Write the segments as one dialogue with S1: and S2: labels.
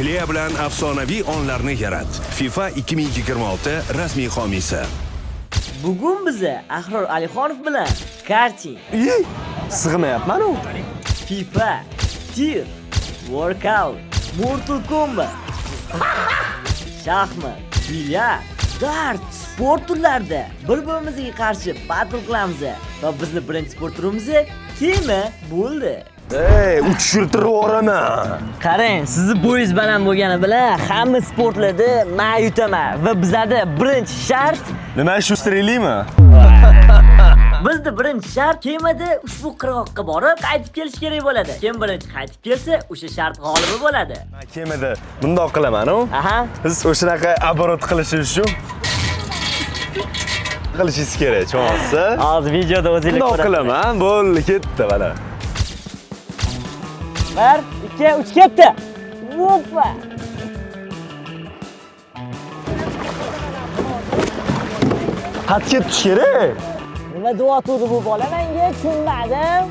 S1: Clea bilan afsonaviy onlarni yarat. FIFA 2026 rasmiy homiysi.
S2: Bugun biza Ahror Alixonov bilan karting,
S3: Sig'mayapman-u.
S2: FIFA, tir, workout, Mortal Kombat, shaxmat, bilyard, dart sport turlarida bir-birimizga qarshi battle qilamiz va bizni birinchi sport turimiz kema bo'ldi.
S3: Ey, uchirtirib yuboraman.
S2: Qarang, sizni bo'yingiz baland bo'lgani bilan hamma sportlarda men yutaman va bizada birinchi shart.
S3: Nima shu streliymi?
S2: Bizda birinchi shart kemada ushbu qirg'oqqa borib qaytib kelish kerak bo'ladi. Kim birinchi qaytib kelsa, o'sha shart g'olibi bo'ladi.
S3: Men kemada bundoq qilaman-u.
S2: Aha.
S3: Siz o'shanaqa aborot qilishingiz uchun qilishingiz kerak, tushunasiz?
S2: Hozir videoda o'zingiz
S3: Bundoq qilaman, bo'ldi, ketdi mana.
S2: 1 2 3 ketdi. Hoppa.
S3: Xatga tush kerak.
S2: Nima deyotgandi bu bola menga tushunmadim.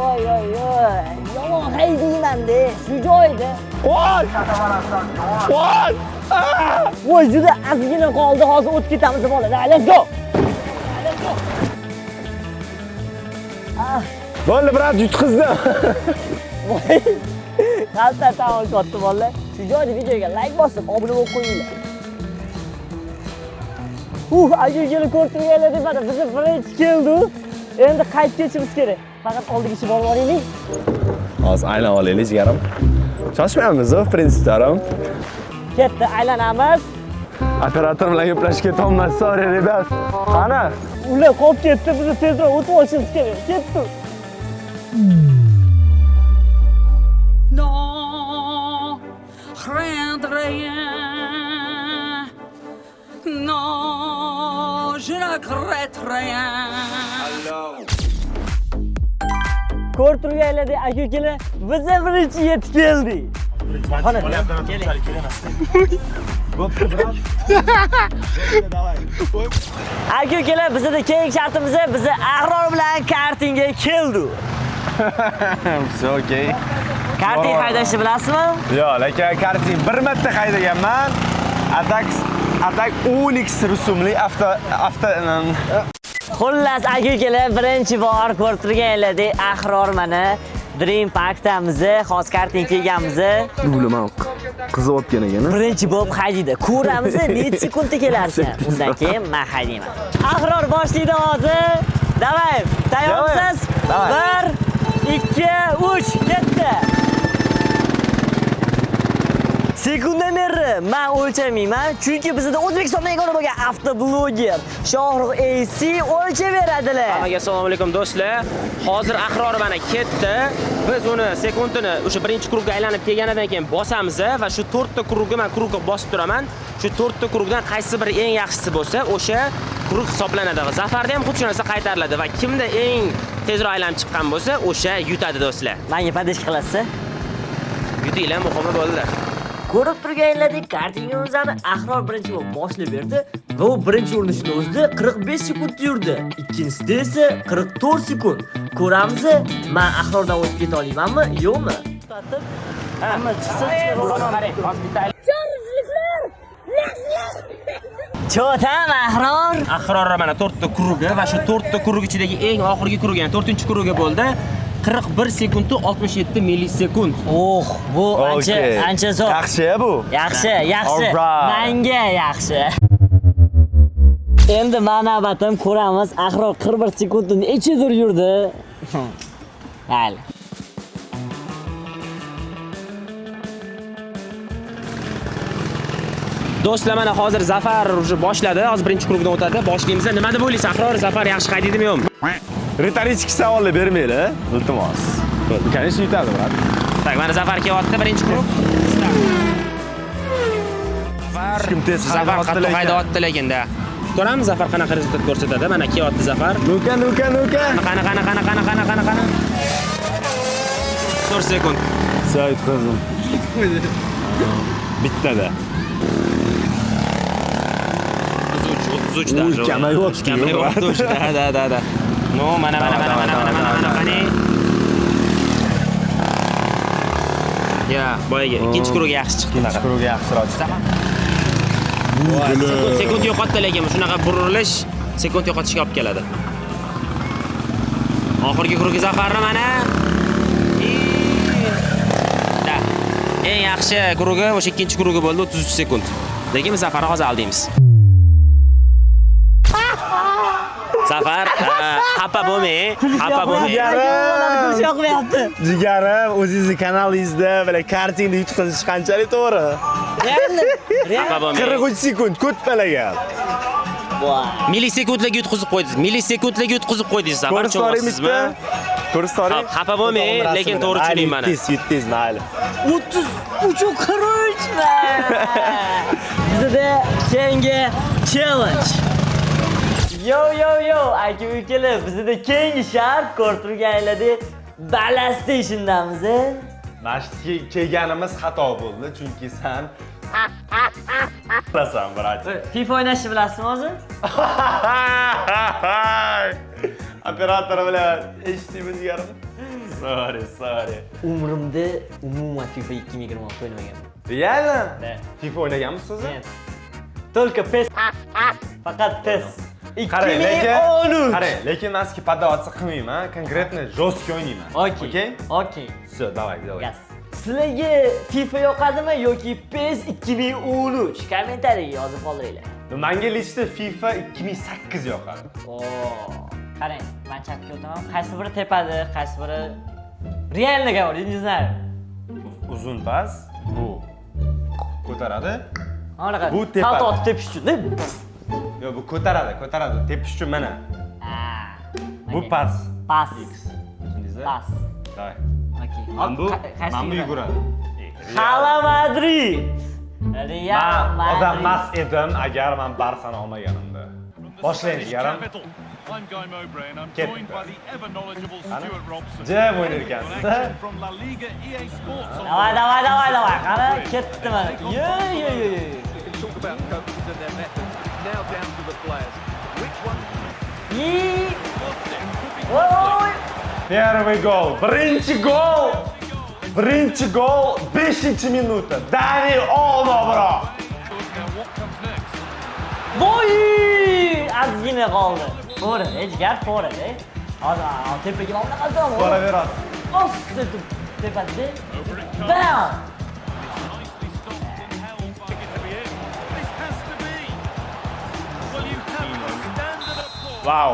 S2: Oy oy oy. Yomon haydayman-da shu joyda.
S3: Voy! Voy!
S2: Voy, juda ozgina qoldi. Hozir o'tib ketamiz bolalar. Let's go.
S3: Bo'ldi, brat, yutqizdim.
S2: Voy. Qalta tamom katta bolalar. Shu joyda videoga like bosib, obuna bo'lib qo'yinglar. Aka kelib ko'rib turganlar deb mana bizni birinchi keldi. Endi qaytib ketishimiz kerak. Faqat oldiga ichib olib boraylik.
S3: Hozir aylanib olaylik, jigarim. Shoshmaymiz, в принципе,
S2: Ketdi, aylanamiz.
S3: Operator bilan gaplashib ketolmas, sorry, ребят. Qani?
S2: Ular qolib ketdi, bizni tezroq o'tib olishimiz kerak. Ketdi.
S4: Non, rien de rien. Non, je ne regrette rien.
S2: Ko'rib turganlardek aka ukalar, biz birinchi yetib keldik. Qani, aka ukalar, bizda keyingi shartimiz biz Ahror bilan kartingga keldik.
S3: Все, okey.
S2: Karting haydashni bilasizmi?
S3: Yo'q, lekin karting bir marta haydaganman. Atak Atak Onix rusumli avto avto
S2: Xullas, aka ukalar, birinchi bor ko'rib turganlardek Ahror mana Dream Parkdamiz, hozir karting kelganmiz.
S3: Bilaman, qiziyotgan ekan.
S2: Birinchi bo'lib haydaydi. Ko'ramiz, necha sekundda kelar ekan. Undan keyin men haydayman. Ahror boshlaydi hozir. Davay, tayyormisiz?
S3: Davay.
S2: 1 2 3 ketdi. Sekundomerni men o'lchamayman, chunki bizda O'zbekistonda yagona bo'lgan avtobloger Shohrux AC o'lchab beradilar.
S5: Hammaga assalomu alaykum do'stlar. Hozir Ahror mana ketdi. Biz uni sekundini o'sha birinchi krugga aylanib kelganidan keyin bosamiz va shu 4 ta krugga men krugga bosib turaman. Shu 4 ta krugdan qaysi biri eng yaxshisi bo'lsa, o'sha krug hisoblanadi va Zafarda ham xuddi shu narsa qaytariladi va kimda eng tezroq aylanib chiqqan bo'lsa, o'sha yutadi do'stlar.
S2: Menga podeshka qilasiz?
S5: Yutinglar, muhimi bo'ldi.
S2: Ko'rib turganlaridek kartingimizni Ahror birinchi bo'lib boshlab berdi va u birinchi urinishini o'zida 45 sekund yurdi. Ikkinchisida esa 44 sekund. Ko'ramiz, men Ahrordan o'tib keta olamanmi, yo'qmi?
S5: Hamma chiqsa chiqib.
S2: Cho'tam Ahror.
S5: Ahror mana 4 ta krugi va shu 4 ta krug ichidagi eng oxirgi krug, ya'ni 4-krugi bo'ldi. 41 sekund 67 millisekund.
S2: Oh, bu ancha ancha zo'r.
S3: Yaxshi bu.
S2: Yaxshi, yaxshi. Menga yaxshi. Endi men navbatim, ko'ramiz. Ahror 41 sekundni nechadir yurdi. Mayli.
S5: Do'stlar, mana hozir Zafar уже boshladi. Hozir birinchi krugdan o'tadi. Boshlaymiz. Nima deb o'ylaysiz, Ahror? Zafar yaxshi haydaydimi yo'qmi?
S3: Ritorik savollar bermanglar, iltimos. Конечно, yutadi, brat.
S5: Tak, mana Zafar kelyapti, birinchi krug. Zafar
S3: Kim tez
S5: Zafar qattiq haydayapti lekin-da. Ko'ramiz Zafar qanaqa rezultat ko'rsatadi. Mana kelyapti Zafar.
S3: Nuka, nuka, nuka.
S5: Qani, qani, qani, qani, qani, qani, qani. 4 sekund.
S3: Всё, yutqizdim. Bittada.
S5: 33, 33 даже.
S3: Uy, kamayapti.
S5: Kamayapti. Да, да, да, да. No, mana, mana, mana, mana, mana, mana, mana, qani. Ya, boyagi ikkinchi круг yaxshi chiqdi.
S3: Ikkinchi круг yaxshiroq chiqdi.
S5: Sekund, sekund yo'qotdi, lekin shunaqa burilish sekund yo'qotishga olib keladi. Oxirgi круг Zafarni mana. Da. Eng yaxshi круг i o'sha ikkinchi круг i bo'ldi, 33 sekund. Lekin biz Zafarni hozir aldaymiz. Zafar, xafa bo'lmang, xafa bo'lmang.
S2: Kulish yoqmayapti.
S3: Jigarim, o'zingizni kanalingizda bilan kartingda yutqazish qanchalik to'g'ri?
S2: Реально,
S5: Xafa bo'lmang.
S3: 43 sekund ko'tpalagan.
S5: Millisekundlarga yutqizib qo'ydingiz. Millisekundlarga yutqizib qo'ydingiz. Zafar,
S3: Ko'rib so'raymi
S5: tushunyapsizmi?
S3: bitta? Ko'rib so'rang.
S5: Xo'p, xafa bo'lmang, lekin to'g'ri tushuning mani.
S3: Yutdingiz, yutdingiz, mayli.
S2: 33 43 Bizda keyingi challenge. Yo yo yo, aka ukalar, bizda keyingi shart ko'rib turganinglardek Bala Stationdamiz.
S3: Mana shu kelganimiz xato bo'ldi, chunki san bilasan, брат.
S2: FIFA o'ynashni bilasizmi o'zi?
S3: Operator bilan eshitdingmi, jigarim? Sorry, sorry.
S2: Umrimda umuman FIFA 2026 o'ynamaganman.
S3: Реально?
S2: Да.
S3: FIFA o'ynaganmisiz o'zi?
S2: Нет. Только PES. Faqat PES.
S3: Qarang, lekin
S2: 2013.
S3: qarang, lekin men sizga поддаваться qilmayman, конкретно жестко o'ynayman.
S2: Okey.
S3: Okey?
S2: Okey.
S3: Всё, давай, давай.
S2: Yes. Sizlarga FIFA yoqadimi yoki PES 2013? Kommentariyaga yozib qoldiringlar.
S3: Menga лично FIFA 2008 yoqadi.
S2: Oo, qarang, men chapga o'taman. Qaysi biri tepadi, qaysi biri реально говорю, не знаю.
S3: Uzun pas bu ko'taradi.
S2: Anaqa
S3: Bu tepadi.
S2: Salto otib tepish uchun.
S3: Yo'q, bu ko'taradi, ko'taradi. Tepish uchun mana.
S2: Ah.
S3: Bu pas.
S2: Pas.
S3: X. Tushundingizmi?
S2: Pas.
S3: Давай.
S2: Okey.
S3: Mana bu,
S2: Qaysi
S3: mana bu
S2: yuguradi?
S3: yuguradi.
S2: Hala Madrid. Real
S3: Man
S2: Madrid.
S3: odam emas edim agar man Barsani olmaganimda. Boshlaylik, yarim.
S6: I'm Guy Mowbray and I'm
S3: Ketdi.
S6: joined by the ever knowledgeable Stuart Robson.
S3: Jim o'ynar ekansiz, a?
S6: Action from La Liga EA Sports on
S2: Давай, давай, давай, давай. Qani, ketdi mana. Yo, yo, yo, yo.
S7: We can talk about coaches and their methods, but it's now down to the players. Which one
S2: Yi. Voy.
S3: Первый gol, birinchi gol. Birinchi gol 5-minutda. Dani Olmo, bro.
S6: Now what comes next?
S2: Voy! Ozgina qoldi. To'g'ri, jigar, to'g'ri. Hozir tepaga mana bunaqa qilsam,
S3: Boraverasiz.
S2: Of, deb tepasida. Bam!
S6: Nicely stopped and held by it to be in. This has to be. Well, you have the standard applause.
S3: Vau.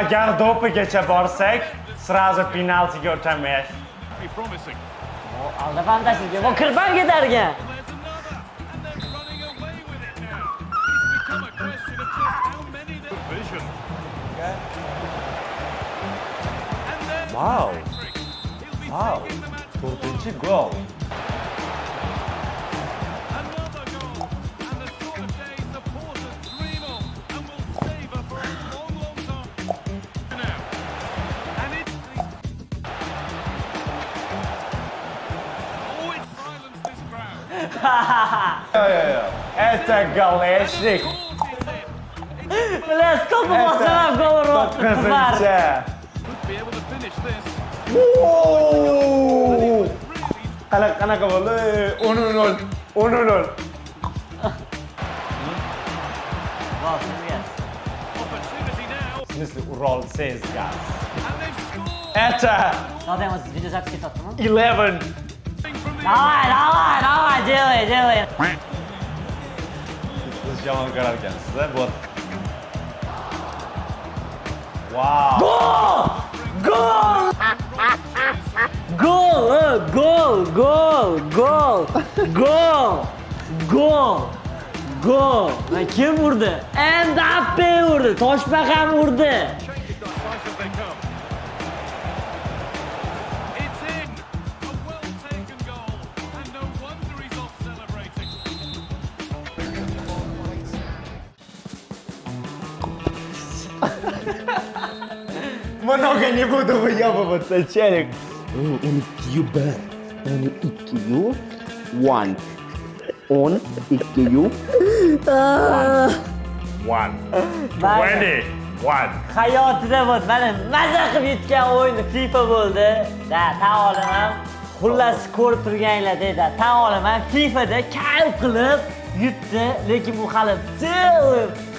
S3: Agar do'pigacha borsak, сразу penaltiga o'tamiz.
S6: Be promising.
S2: Alda fantastika. Bu kirib ham ketar ekan.
S6: There's another, and they're running away with it now. It's become a question of just how many they vision. And then
S3: Wow.
S6: hat-trick. He'll be
S3: Wow.
S6: taking the match
S3: To'rtinchi gol.
S6: Another goal, and the sort of day supporters dream of and will savour for a long, long time. Now, and it. Oh, it silenced this crowd.
S3: Yo, yo, yo. Это голешник.
S6: Of course it's in.
S2: Bilan stopni bossam ham gol uryapti.
S3: To'qqizinchi.
S6: Could be able to finish this.
S3: Oo! Qanaqa qanaqa bo'ldi? 10-0. 10-0.
S2: Bos, gaz.
S6: Opportunity now,
S3: В смысле, urolsangiz gaz.
S6: and they've scored.
S3: Это
S2: Zaten o'zi video запись ketyaptimi?
S3: 11.
S6: From the
S2: Давай, давай, давай, делай, делай.
S3: Siz yomon ko'rar ekansiz, a? Bu. Wow.
S2: Gol! Gol! Gol! Gol! Gol! Gol! Gol! Gol! Mana kim urdi? Mbappe urdi. Toshbaqa ham urdi.
S6: Decisive as they come. It's in. A well-taken goal, and no wonder he's off celebrating.
S3: Много не буду выебываться, челик.
S8: 12 1, 12 1, 10 2
S3: 1. 21.
S2: Hayotida bo'ldi. Mana maza qilib yetgan o'yin FIFA bo'ldi. Da, tan olaman. Xullas, ko'rib turganinglardek, tan olaman, FIFAda kayf qilib yutdi, lekin bu hali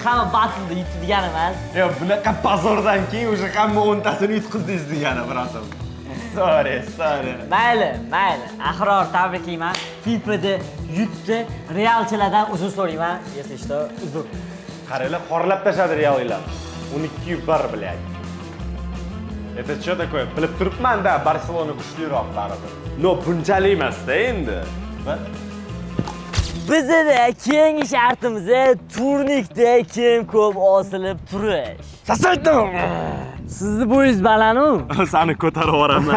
S2: hamma battleda yutdi degani emas.
S3: Yo, bunaqa позор dan keyin уже hamma o'ntasini yutqizdingiz degani, братан. Sorry, sorry.
S2: Mayli, mayli. Ahror, tabriklayman. FIFAda yutdi. Realchilardan uzr so'rayman. Если что, uzr.
S3: Qaranglar, xorlab tashladi reallar. 12-1, блядь. Это что такое? Bilib turibman-da, Barselona kuchliroq baribir. Но, bunchalik emas-da endi.
S2: Bizda keyingi shartimiz turnikda kim ko'p osilib turish.
S3: Sasaydim.
S2: Sizni bo'yingiz baland-u.
S3: Sani ko'tarib yuboraman.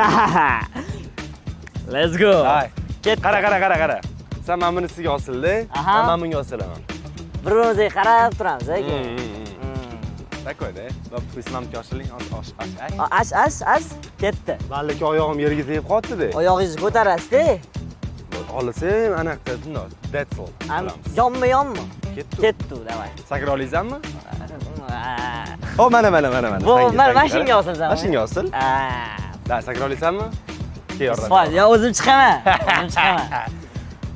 S2: Let's go.
S3: Ay.
S2: Ket.
S3: Qara, qara, qara, qara. Sen mana bunisiga osildi,
S2: Aha.
S3: men mana bunga osilaman.
S2: Bir-birimizga qarab turamiz, aka.
S3: Такой-да. Bo'pti, sizlamga oshiling, osh, osh, osh.
S2: Ash, ash, ash. Ketdi.
S3: Balki oyog'im yerga tegib qoldi-da.
S2: Oyog'ingizni ko'tarasiz-da.
S3: Olasam, anaqa bundoq, that's all.
S2: Yonma, yonma.
S3: Ketdi.
S2: Ketdi, давай.
S3: Sakra olasanmi? O, mana, mana, mana, mana.
S2: Bu, mana mana shunga osilsam.
S3: Mana shunga osil. Da, sakra olasanmi? Kel, yordam.
S2: Voy, yo o'zim chiqaman. O'zim chiqaman.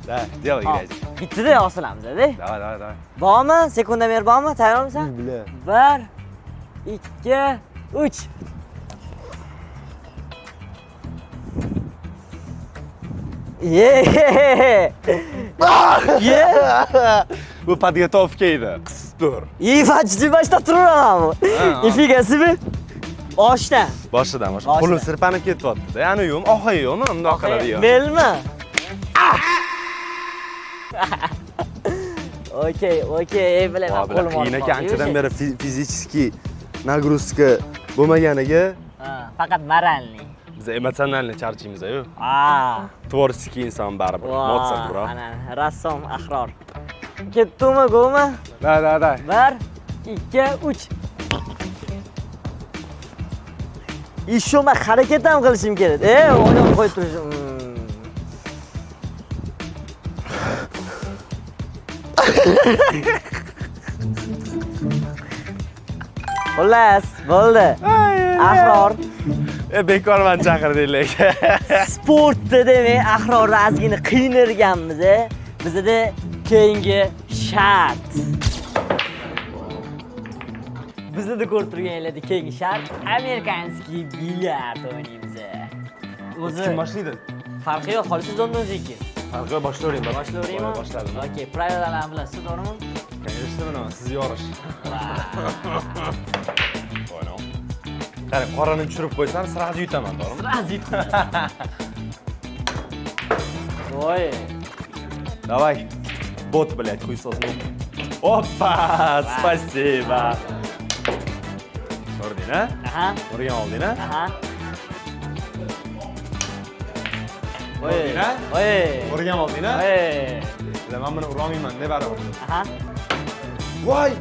S3: Да, делай грязь.
S2: Bittada osilamiz-da.
S3: Давай, давай, давай.
S2: Bormi? Sekundomer bormi? Tayyormisan?
S3: Бля.
S2: 1 2 3. Ye! Ye!
S3: Bu подготовка edi. Qisib tur.
S2: И boshlab turaman bu. Нифига себе. Boshdan.
S3: Boshidan, bosh.
S2: Boshidan.
S3: Qo'lim sirpanib ketyapti-da. Ya'ni yo'qmi, oxi yo'qmi? Bundoq qiladi yo'q.
S2: Melmi? Okey, okey, ey bilaman,
S3: Voy,
S2: qo'lim
S3: qiyin
S2: og'rib
S3: ekan,
S2: qoldi.
S3: anchadan beri физический нагрузка bo'lmaganiga
S2: Ha, faqat моральный.
S3: Biz эмоциональный charchaymiz-ku.
S2: А.
S3: Творческий inson baribir. Моцарт, bro.
S2: Ana, rassom Ahror. Ketdimi, go'mi?
S3: Да, да, да.
S2: 1 2 3. Еще man harakat ham qilishim kerak. Oyoq qo'yib turishim. Xullas, bo'ldi. Ahror.
S3: Bekor man chaqirding lekin.
S2: Sportda demak Ahrorni ozgina qiynirganmiz. Bizda keyingi shart. Bizda ko'rib turganinglardek keyingi shart американский bilyard o'ynaymiz. O'zi
S3: Kim boshlaydi?
S2: Farqi yo'q, xohlasangiz o'zingizki.
S3: Farqi yo'q, boshlayvering.
S2: Boshlayveraymi?
S3: Boshladim.
S2: Okey, правила larni bilasiz, to'g'rimi?
S3: Конечно, bilaman, siz yorish. Понял. Qara, qorani tushirib qo'ysam, сразу yutaman, to'g'rimi?
S2: Сразу yutqazasan. Voy.
S3: Давай. Бот, блядь, хуйсос. Опа, спасибо. Ko'rding, a?
S2: Aha.
S3: O'rgan olding, a?
S2: Aha. Voy.
S3: Ko'rding, a?
S2: Voy.
S3: O'rgan olding, a?
S2: Voy.
S3: Bila, men buni urolmayman, ne baribir.
S2: Aha.
S3: Voy!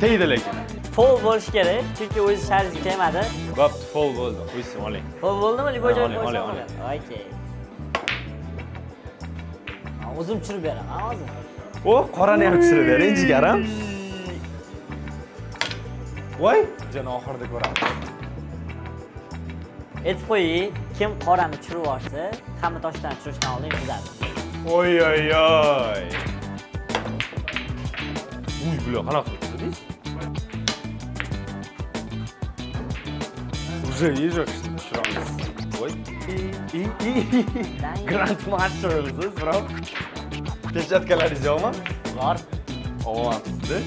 S3: Tegdi lekin.
S2: Foul bo'lishi kerak, chunki o'zi sharingizga tegmadi.
S3: Bo'pti, foul bo'ldi. Qo'ysin, oling.
S2: Foul bo'ldimi? Любой
S3: Ha,
S2: joyga
S3: oling,
S2: qo'ysam
S3: oling,
S2: bo'ladi. Okey. Ha, o'zim tushirib beraman hozir.
S3: O, qorani ham tushirib bering, jigarim. Voy, jani oxirida ko'ramiz.
S2: Aytib qo'ying, kim qorani tushirib yuborsa, hamma toshdan tushirishdan oldin yutqazadi.
S3: Oy oy oy. Uy, bular qanaqa qilib? Уже вижу, что tushiramiz. Voy. I i. Grand Master'siz, bro. Перчатка laringiz yo'qmi?
S2: Bor.
S3: Olyapsiz-da.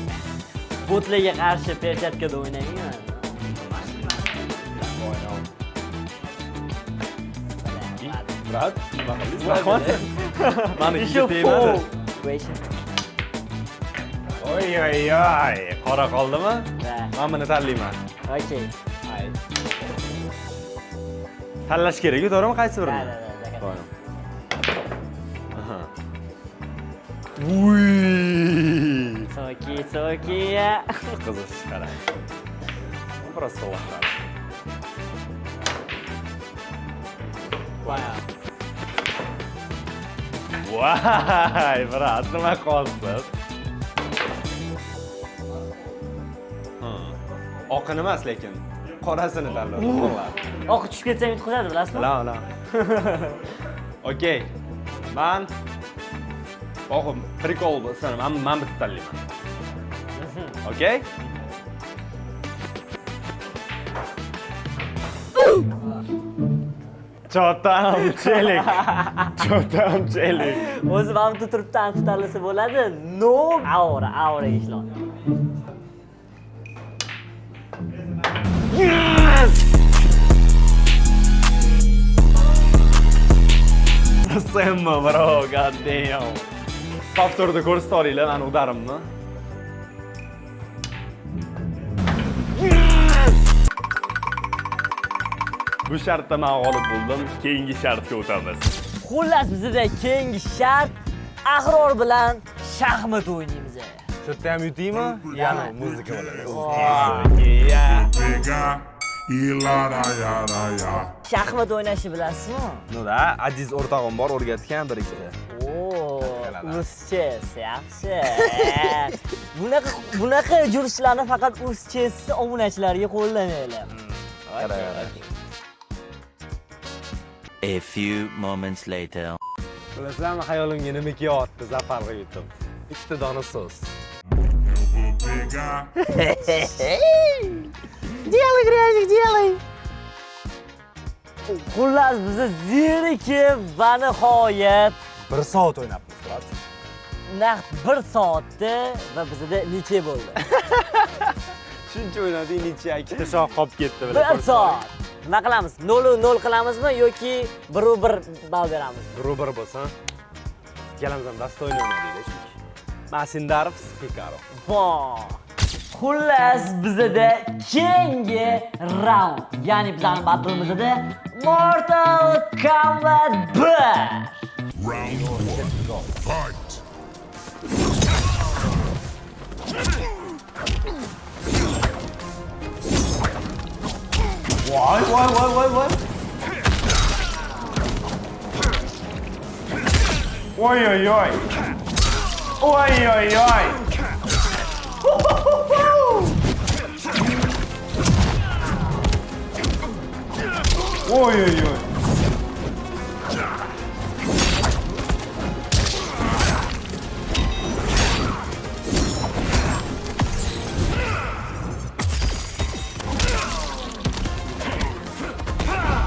S2: Botlarga qarshi перчатка da o'ynamayman.
S3: Voy, Брат, nima qildingiz? Rahmat. Mani
S2: Еще
S3: tegmadi.
S2: foul.
S3: Oy oy oy. Qora qoldimi?
S2: Да.
S3: Men buni tanlayman.
S2: Okey.
S3: Tanlash kerak-ku, to'g'rimi? Qaysi
S2: Да,
S3: birini?
S2: да, да, да.
S3: To'g'ri. Aha. Uy!
S2: Soki, soki.
S3: Qiziq qarang. Просто лошара.
S2: Voy.
S3: Voy, брат, nima qolsiz? Oqini emas, lekin qorasini tanladim.
S2: Oqi tushib ketsa ham yutqazadi, bilasizmi?
S3: La, la. Okey. Man Oxum, прикол bo'lsin, man bitta tanlayman. Okey? Чё там, челик? Чё там, челик?
S2: O'zi mana bu turibdi, anti tanlasa bo'ladi. Но, aura, aura ishlayapti.
S3: Yes! Semma, bro, god damn. Повтор da ko'rsata olinglar mani удар imni. Yes! Bu shartda men g'olib bo'ldim. Keyingi shartga o'tamiz.
S2: Xullas, bizda keyingi shart Ahror bilan shaxmat o'ynaymiz.
S9: Shu yerda ham yutaymi? Yana muzika bo'ladi.
S2: Shaxmat o'ynashni bilasizmi?
S9: Ну да, Aziz o'rtog'im bor, o'rgatgan bir ikkita.
S2: Oo, Uschess, yaxshi. Bunaqa jurishlarni faqat Uschessni obunachilariga qo'llaninglar.
S10: A few moments later.
S9: Bilasizlarmi, xayolimga nima kelyapti Zafarga yutib? Ikkita dona so'z.
S2: Делай, грязик, делай. Xullas, bizni zerikib va nihoyat
S9: 1 soat o'ynabmiz, брат.
S2: Naq 1 soatda va bizda necha bo'ldi?
S3: Shuncha o'ynadik, necha ikkita shoh qolib ketdi.
S2: 1 soat. Nima qilamiz? 0-0 qilamizmi yoki 1-1 ball beramiz?
S3: 1-1 bo'lsin. Ikkalamiz ham достойно o'ynadik chunki. Man Sindarov, Hikaru.
S2: Vo. Xullas, bizda keyingi raund, ya'ni bizning battle'imizda Mortal Kombat 1.
S6: Round 1. Fight.
S3: Voy, voy, voy, voy, voy. Oy, oy, oy. Oy, oy, oy. Oy, oy, oy.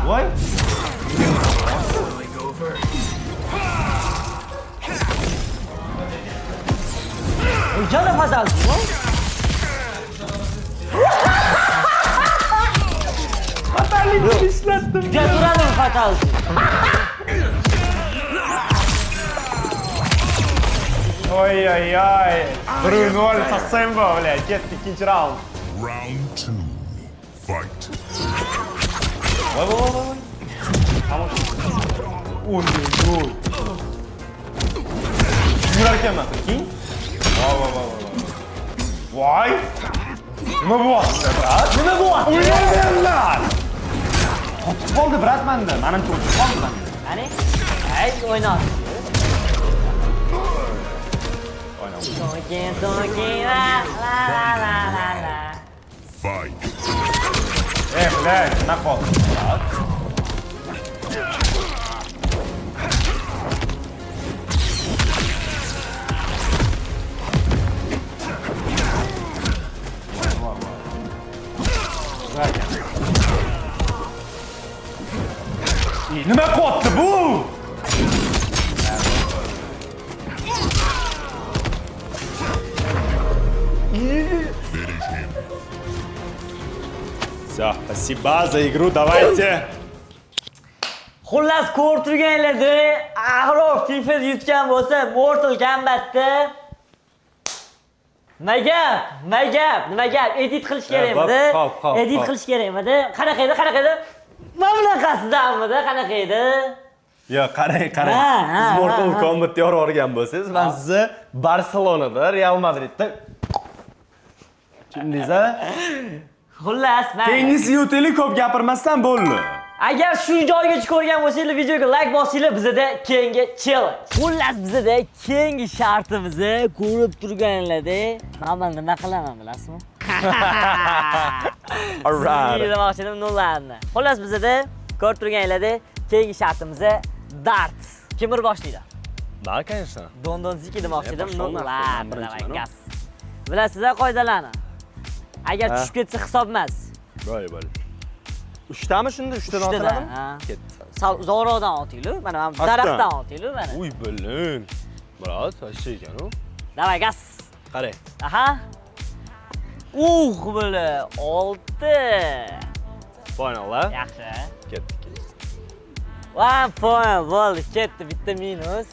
S3: Voy.
S2: Yana fatality bu.
S3: Fatality ishlatdim.
S2: Tugaturadi bu fatality.
S3: Oy, oy, oy. 1-0 Sasembo, блядь. Ketdi ikkinchi raund.
S6: Round 2. Fight.
S3: Voy, voy, voy, voy. Oy, oy, oy. Yurar ekanman, прикинь. Voy, voy, voy, voy. Voy. Nima bo'lyapti, брат?
S2: Nima bo'lyapti?
S3: O'ynayapman. Qotib qoldi, брат, menda. Menimcha o'tib qoldi menda.
S2: Qani? Ay, o'yna. To'kin, to'kin, la, la, la, la, la, la.
S6: Fight.
S3: Ey, блядь, nima qoldi, брат? Nima qilyapti bu?
S6: Finish him.
S3: Всё, спасибо за игру, давайте.
S2: Xullas, ko'rib turganlarda Ahror FIFA yutgan bo'lsa, Mortal Kombatda nima gap? Nima gap? Nima gap? Edit qilish kerakmidi?
S3: Hop, hop,
S2: Edit
S3: hop.
S2: qilish kerakmidi? Qanaqa edi? Qanaqa edi? Mana bunaqasidanmidi? Qanaqa edi?
S3: Yo, qarang, qarang.
S2: Ha, ha,
S3: Siz Mortal
S2: ha, ha.
S3: Kombatda yorib yuborgan bo'lsangiz, men sizni Barselonada, Real Madridda tushundingiz a?
S2: Xullas, men
S3: Keyingisi yutaylik, ko'p gapirmasdan bo'ldi.
S2: Agar shu joygacha ko'rgan bo'lsanglar, videoga like bosinglar, bizda keyingi challenge. Xullas, bizda keyingi shartimizni ko'rib turganlarda, men nima qilaman bilasizmi?
S3: Alright.
S2: Demoqchi edim, nollarni. Xullas, bizda ko'rib turganlarda Keyingi shartimiz dart. Kim bir boshlaydi?
S3: Да, конечно.
S2: Don Don Ziki demoqchi edim.
S3: Пошел
S2: Ну,
S3: нахуй,
S2: ладно,
S3: man birinchiman,
S2: давай, gaz. Bilasizlar qoidalarni. Agar
S3: Ha.
S2: tushib ketsa hisob emas.
S3: Bo'l, bo'l. Uchtami shunda? Uchtadan
S2: Uchtadan,
S3: otiladimi?
S2: ha.
S3: Ketdi.
S2: Sal uzoqroqdan otinglar. Mana mana
S3: Qayerdan?
S2: daraxtdan otinglar mana.
S3: Uy, блин. Брат, вообще ekan u.
S2: Давай, gaz.
S3: Qarang.
S2: Aha. Бля, 6.
S3: Понял, да?
S2: Yaxshi.
S3: Ketdik.
S2: One point bo'ldi, ketdi, bitta minus.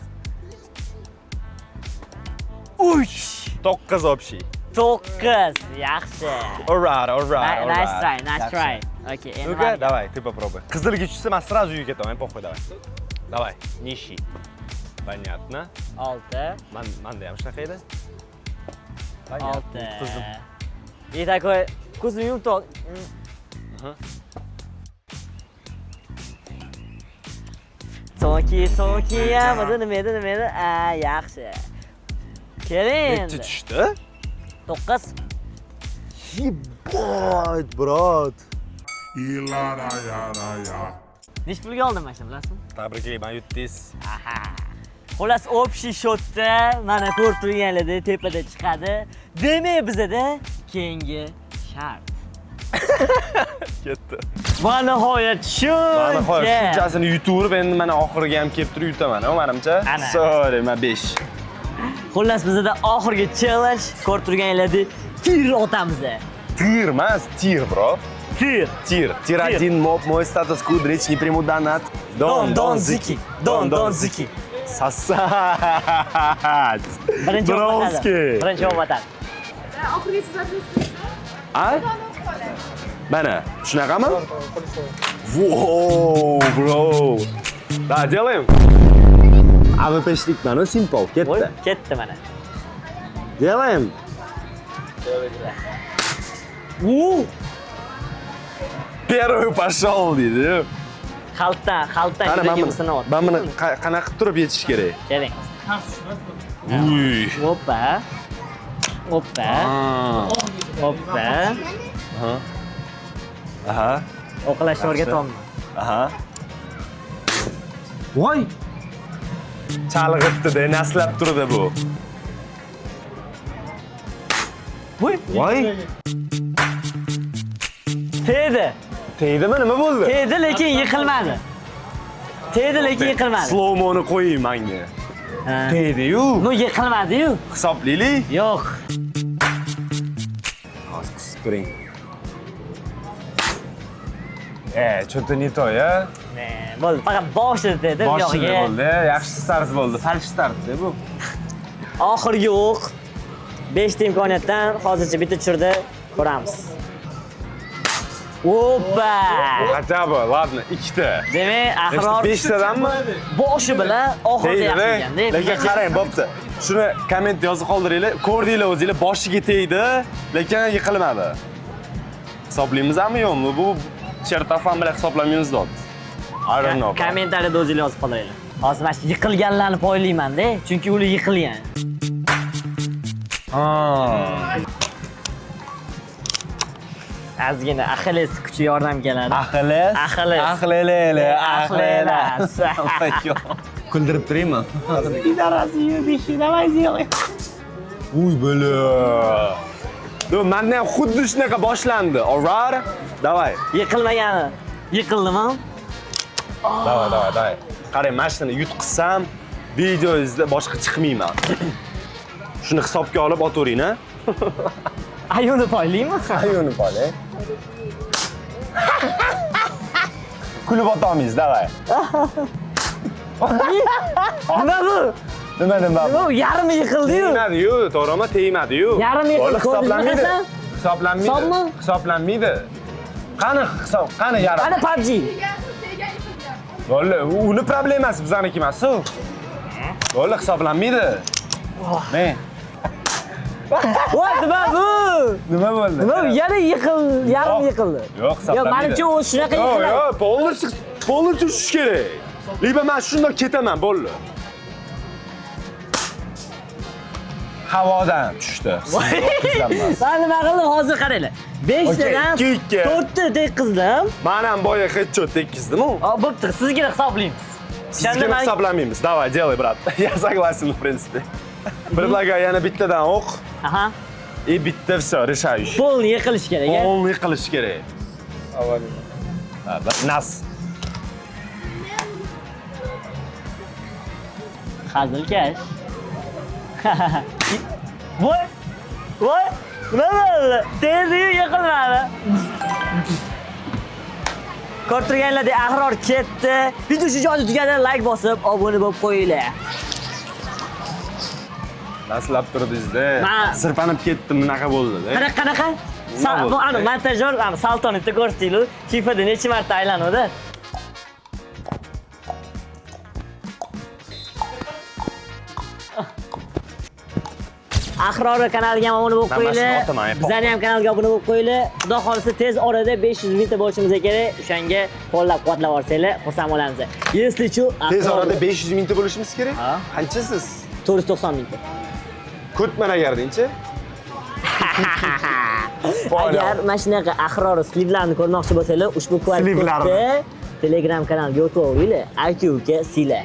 S2: 3.
S3: 9 общий.
S2: 9, yaxshi.
S3: Alright, alright, alright.
S2: Nice try, nice try. Okay, endi
S3: Ну-ка,
S2: mana.
S3: давай, ты попробуй. Qizilga tushsa, men сразу uyga ketaman, похуй, давай. Давай, нищий. Понятно.
S2: 6.
S3: Man manda ham shunaqa edi. Понятно.
S2: 6.
S3: Yutqizdim.
S2: И такой ko'zimni yumib tol.
S3: Aha.
S2: So'nggi, so'nggi ham edi, nima edi, nima edi? A, yaxshi. Keling
S3: Necha
S2: endi.
S3: tushdi?
S2: 9.
S3: Ебать, брат.
S2: Necha pulga oldim mana shuni, bilasizmi?
S3: Tabriklayman, yutdingiz.
S2: Aha. Xullas, общий счёт da mana ko'rib turganlarda tepada chiqadi. Demak, bizada keyingi shart.
S3: Ketdi.
S2: Va nihoyat
S3: Va nihoyat
S2: shuncha.
S3: shunchasini yutaverib, endi mana oxiriga ham kelib turib yutaman, manimcha.
S2: Ana.
S3: Sorry, men 5.
S2: Xullas, bizada oxirgi challenge ko'rib turganlarda tir otamiz.
S3: Tir emas, tir, bro.
S2: Tir.
S3: Тир. Тир один моб, мой статус кудрич, не приму донат.
S2: Don Don Ziki. Don Don Ziki.
S3: Сосать.
S2: Birinchi o'q
S3: Бронский.
S2: otadi. Birinchi o'q otadi.
S11: Oxirgi chizasiz.
S3: A? Mana, shunaqami? Wow, bro. Да, делаем. AWPшник mana simple,
S2: Voy,
S3: ketdi.
S2: ketdi mana.
S3: Делаем.
S2: U
S3: Первый пошел deydi.
S2: Xaltdan, xaltdan
S3: Qani, man
S2: yuragim
S3: buni,
S2: sinyapti.
S3: man buni qanaqa qilib turib yetish kerak?
S2: Keling.
S3: Uy.
S2: Hoppa. Hoppa. Hoppa.
S3: Aha.
S2: O'qilashni o'rgatyapman.
S3: Aha. Voy. Chalg'itdi-da, naslab turdi bu.
S2: Voy.
S3: Voy.
S2: Tegdi.
S3: Tegdimi, nima bo'ldi?
S2: Tegdi, lekin yiqilmadi. Tegdi, lekin yiqilmadi.
S3: Slow mo'ni qo'ying menga. Tegdi-yu.
S2: Ну, yiqilmadi-yu.
S3: Hisoblaylik.
S2: Yo'q.
S3: Hozir qisib turing. Что-то не то, ya.
S2: Ne, bo'ldi. Faqat boshida tegdi,
S3: Boshida
S2: buyog'iga.
S3: bo'ldi, yaxshi start bo'ldi. Falsh start bu.
S2: Oxirgi o'q 5 ta imkoniyatdan hozircha bitta tushirdi. Ko'ramiz. Oppa!
S3: Хотя бы, ладно, ikkita.
S2: Demak, Ahror
S3: Beshtadanmi?
S2: boshi bilan oxirida
S3: Tegdi-da.
S2: yaxshi.
S3: Lekin qarang, bo'pti. Shuni komment yozib qoldiringlar. Ko'rdinglar o'zinglar, boshiga tegdi, lekin yiqilmadi. Hisoblaymizmi yo'qmi? Bu чертов bilan hisoblamaymiz deyapti. I don't know. Bro.
S2: Kommentariyada o'zinglar yozib qoldiringlar. Hozir mana shu yiqilganlarni poylayman-da, chunki ular yiqilgan.
S3: Ha.
S2: Ozgina Axilles kuchi yordam keladi.
S3: Axilles.
S2: Axilles.
S3: Axlelele,
S2: Axlelas.
S3: Kuldirib turaymi? Uy, бля. Ну, menda ham xuddi shunaqa boshlandi. Alright? Давай.
S2: Yiqilmagani. Yiqildimi?
S3: Давай, давай, давай. Qarang, mana shuni yutqizsam, videoyingizda boshqa chiqmayman. Shuni hisobga olib otavering, a?
S2: Ayuni poylaymi?
S3: Ayuni poylang. Kulib otolmaysiz, давай.
S2: Nima bu?
S3: Nima nima?
S2: Nima bu? Yarmi yiqildi-yu.
S3: Tegmadi-yu, to'g'rimi? Tegmadi-yu.
S2: Yarmi yiqildi,
S3: Bola hisoblanmaydi.
S2: ko'rdingizmi?
S3: Hisoblanmaydi.
S2: Hisobmi?
S3: Hisoblanmaydi. Qani hisob, qani yarim?
S2: Qani PUBG?
S3: Bo'ldi, uni problemasi bizaniki emas u. Bo'ldi, hisoblanmaydi. Ne?
S2: Voy, nima bu?
S3: Nima bo'ldi?
S2: Nima bu? Yana yiqil, yarim yiqildi.
S3: Yo'q, hisoblanmaydi.
S2: Yo'q, menimcha u shunaqa
S3: Yo'q,
S2: yiqiladi.
S3: yo'q, полностью полностью tushish kerak. Либо men shundoq ketaman, bo'ldi. Havodan tushdi. Sizni o'qizdan emas.
S2: Man nima qildim hozir qaranglar. 5
S3: Okey,
S2: tadan
S3: 2-2.
S2: 4 ta tekkizdim.
S3: Man ham boya headshot tekkizdim-u.
S2: Bo'pti, sizgina hisoblaymiz.
S3: Sizgina hisoblamaymiz. Давай, делай, брат. Я согласен, в принципе. Предлагаю yana bittadan o'q.
S2: Aha.
S3: И bitta всё, решающий.
S2: Полный yiqilish kerak, a?
S3: Полный qilish kerak. Ha, Nas.
S2: Hazilkash. Voy! Voy! Nima bo'ldi? Tezligi yiqilmadi. Ko'rib turganlardek Ahror ketdi. Video shu joyda tugadi. Like bosib, obuna bo'lib qo'yinglar.
S3: Naslab turdingiz-da. Sirpanib ketdim, bunaqa bo'ldi-da.
S2: Qanaqa qanaqa?
S3: Nima
S2: Bu
S3: bo'ldi?
S2: ani montajyor, ani Saltoni bitta ko'rsatinglar. FIFAda necha marta aylanuvdi? Ahror kanaliga ham obuna bo'lib
S3: Man mana shuni
S2: qo'yinglar.
S3: otaman, epok.
S2: Bizlarni ham kanalga obuna bo'lib qo'yinglar. Xudo xolisa tez orada 500 mingta bo'lishimiz kerak. O'shanga qo'llab-quvvatlab olsanglar, xursand bo'lamiz. Если chu,
S3: Tez orada 500 mingta bo'lishimiz kerak. Qanchasiz?
S2: 490 mingta.
S3: Ko'tman agardingchi.
S2: Agar mana shunaqa Ahror slivlarni ko'rmoqchi bo'lsanglar, ushbu QR
S3: Slivlarni.
S2: kodda Telegram kanaliga o'tib olinglar. IQ ga sizlar.